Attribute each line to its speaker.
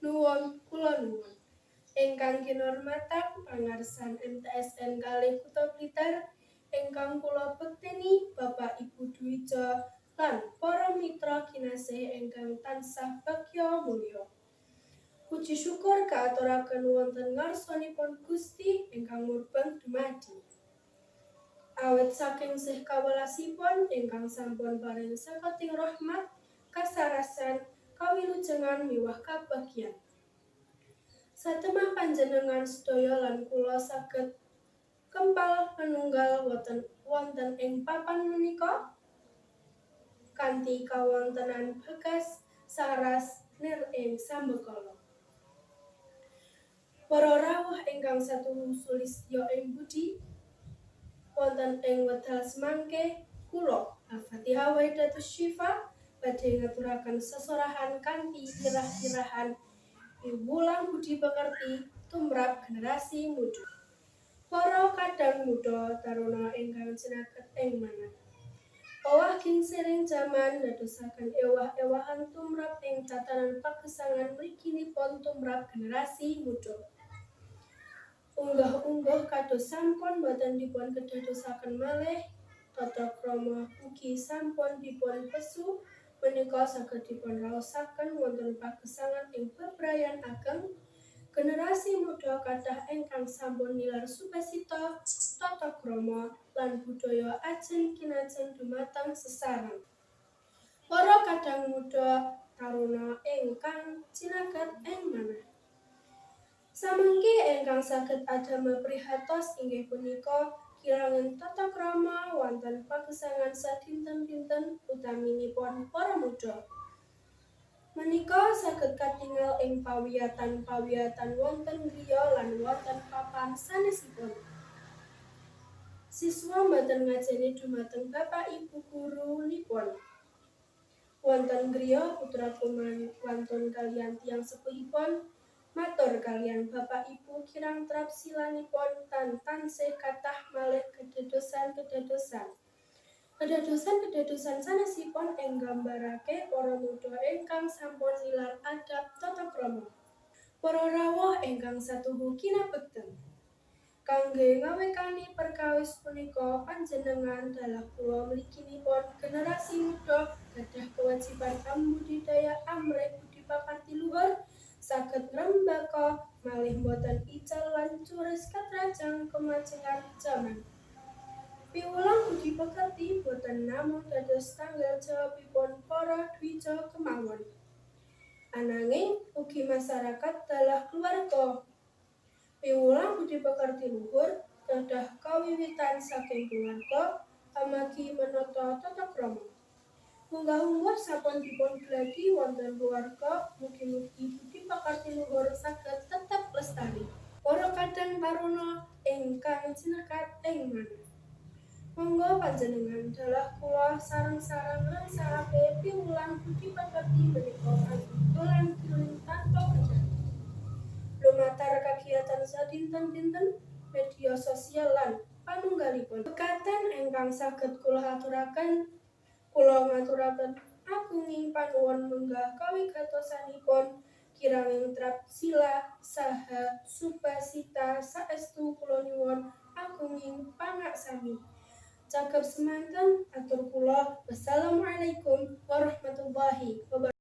Speaker 1: Nuwun kula nuwun. Ingkang kinurmatan pangarsan MTsN kalih Kutha Blitar, ingkang kula bekteni Bapak Ibu Dwija lan para mitra kinasih ingkang tansah bagya mulya. Puji syukur kaaturaken wonten ngarsanipun Gusti ingkang murbeng dumadi. Awit saking sih kawelasipun ingkang sampun paring saketing rahmat, kasarasan, kawilujengan miwah kabagyan. Satemah panjenengan sedaya lan kula saged kempal manunggal wonten wonten ing papan menika kanthi kawontenan bagas saras nir ing sambekala. Para rawuh ingkang satuhu sulistya ing budi, wonten ing wekdal semangke kula Al-Fatihah Waidatus Syifa badhe ngaturaken sesorahan kanthi irah-irahan piwulang budi pekerti tumrap generasi muda. Para kadang muda taruna ingkang cinaket ing manah. Owah gingsiring jaman ndadosaken ewah-ewahan tumrap ing tatanan pagesangan mliginipun tumrap generasi muda. Unggah-ungguh kados sampun boten dipun kedadosaken malih, tata krama ugi sampun dipun pesu menika saged dipun raosaken wonten pagesangan ing bebrayan ageng. Generasi muda kathah ingkang sampun nilar subasita, tata krama lan budaya ajeng kinajeng dumateng sesarang. Para kadang muda taruna ingkang cinaket ing manah. Samangke ingkang saged adamel prihatos inggih punika kirangin tata krama wonten pagesangan sadinten-dinten utaminipun para muda. Menika saged katingal ing pawiyatan-pawiyatan wonten griya lan wonten papan sanesipun. Siswa mboten ngajeni dumateng bapak ibu gurunipun. Wonten griya putra wantun kaliyan tiyang sepuhipun, matur kaliyan bapak ibu kirang trapsilanipun lan tansih kathah malih kedadosan-kedadosan. Kedadosan-kedadosan sanesipun ing nggambarake para muda ingkang sampun nilar adab tata krama. Para rawuh ingkang satuhu kinabekten. Kangge ngawekani perkawis punika panjenengan dalah kula mliginipun generasi muda gadah kewajiban ambudidaya amrih budi pakarti luhur saged ngrembaka malih boten ical lan curis katrajang kemajengan jaman. Piwulang budi pekerti boten namung dados tanggal jawabipun para dwija kemawon. Ananging ugi masyarakat dalah keluarga. Piwulang budi pekerti luhur kedah kawiwitan saking keluarga amargi menata tata krama. Unggah-ungguh sampun dipun gladi wonten keluarga, mugi-mugi budi pekerti luhur saged tetep lestari. Para kadang taruna ingkang cinekat ing manah. Monggo panjenengan dalah kula sareng-sareng ngrengsarake piwulang budi pekerti menika kanggo dolan giling tanpa kendali. Lumantar kagiatan sadinten-dinten, media sosial lan panunggalipun. Pekaten ingkang saged kula aturaken, kula ngaturaken agunging panuwun menggah kawigatosanipun kiranging trapsila saha subasita saestu kula nyuwun agunging pangaksami. Cakep semanten atur kula. Wassalamualaikum warahmatullahi wabarakatuh.